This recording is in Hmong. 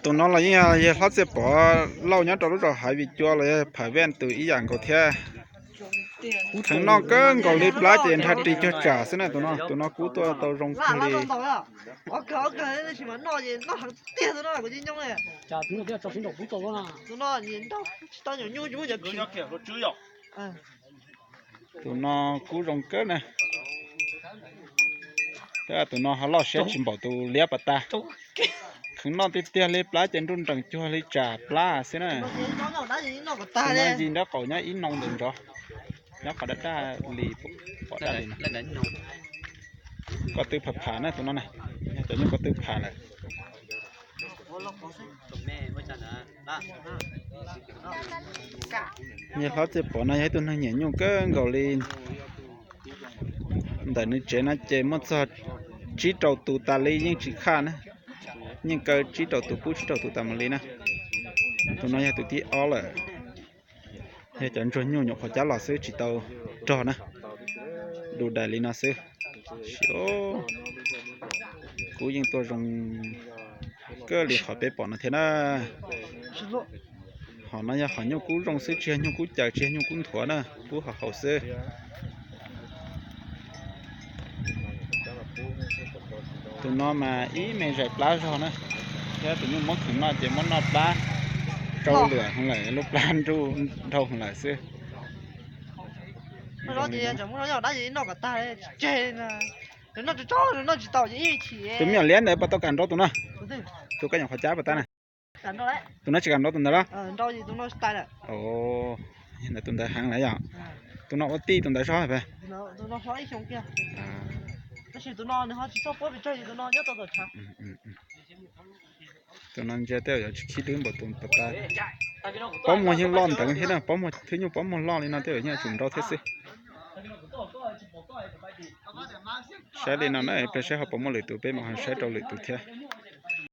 Tus no los yeej yog hlob Txiaj Pov Lauj nyob rau lub zos Hav Vim Cua los yog Pham Vaj tus ib yam nkaus thiab. Kheev noj kawg nkaus li, plab ces nrhab ris cuag tsam xwb na. Tus no, tus no kub tuaj tau zoo kawg li. Tus no kub zoo kawg na. Tus no ho loj siab tsis npaum tus liab pas tas. Kheev noj tiag tiag li, plab ces nruj nrees cuag li tsam plab xwb na. Tus no yig nraub qaum nyob ib noo ntawm ntsov, nyob qhov daj daj li, pom daj li no. Ko tw pham pham na tus no na, yog cov nyuj ko tw pham lawm. Niag hlob Txiaj Pov no yog ib tug neeg nyiam nyuj kawg nkaus li. Ntawm nws tsev no ces muaj txog tsib rau tus tas li yeej tsis khaj na. Yeej kaw tsib rau tus, pub tsib rau tus tas mus li na. Tus no yog tus thib ob lawm. Yog cov ntsuag nyuj nyuam qhuav cab los xwb tsis tau rog na. Du dais li no xwb. Kub yeej tuaj zoo kawg li qhov peb pom no thiab na. Hom no yog hom nyuj kub zoo xwb, tsis yog nyuj kub caws, tsis yog nyuj kub nthuav na, kub haus haus xwb. Tus no mas ib me zais plab zog na, thiab tus nyuj muab kheev noj ces muab noj plab rau lwm heev lawm, lub plab nruj dhau heev lawm xwb. Tus me nyuam liab ntawd puas tau kam nrau tus no? Tus koj nyuam qhuav cab puas tau na? Tus no tsis kam nrau tus ntawd los? Tus ntawd heev lawm yom. Tus no ua tij tus ntawd zog. Tus no ntsia tej zaum yuav tsis khib dub npaum tus pas tas. Pob muag yeej loj nteev thiab na, pob muag thwb nyuj pob muag loj li no tej zaum yeej yuav tsum nrau thiab xwb. Saib li no na, peb saib ho puas muaj lwm tus, peb mam ho saib rau lwm tus thiab.